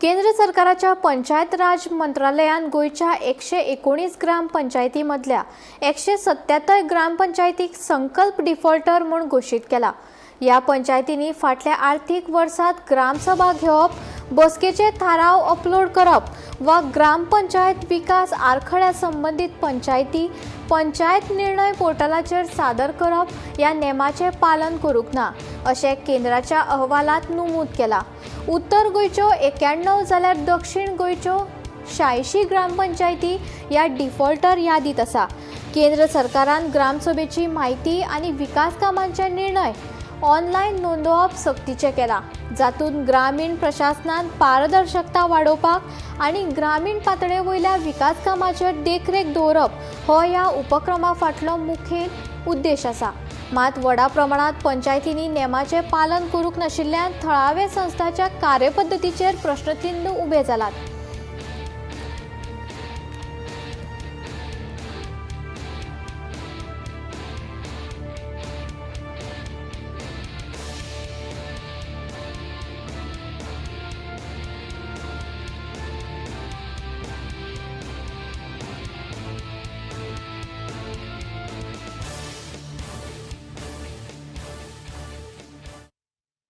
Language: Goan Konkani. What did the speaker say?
केंद्र सरकाराच्या पंचायत राज मंत्रालयान गोंयच्या 119 ग्रामपंचायती मदल्या 177 ग्रामपंचायतीक संकल्प डिफॉल्टर म्हूण घोशीत केला. ह्या पंचायतींनी फाटल्या आर्थीक वर्सात ग्रामसभा घेवप, बसकेचे थाराव अपलोड करप वा ग्रामपंचायत विकास आरखड्या संबंदीत पंचायती पंचायत निर्णय पोर्टलाचेर सादर करप ह्या नेमाचें पालन करूंक ना, अशें केंद्राच्या अहवालांत नमूद केलां. उत्तर गोंयच्यो 91 जाल्यार दक्षिण गोंयच्यो 86 ग्रामपंचायती ह्या डिफॉल्टर यादीत आसा. केंद्र सरकारान ग्रामसभेची म्हायती आनी विकास कामांचे निर्णय ऑनलायन नोंदोवप सक्तीचें केलां, जातूंत ग्रामीण प्रशासनान पारदर्शकता वाडोवपाक आनी ग्रामीण पातळे वयल्या विकास कामाचेर देखरेख दवरप हो ह्या उपक्रमा फाटलो मुखेल उद्देश आसा. मात व्हडा प्रमाणांत पंचायतींनी नेमाचें पालन करूंक नाशिल्ल्यान थळावे संस्थाच्या कार्यपद्दतीचेर प्रश्नचिन्न उबे जालात.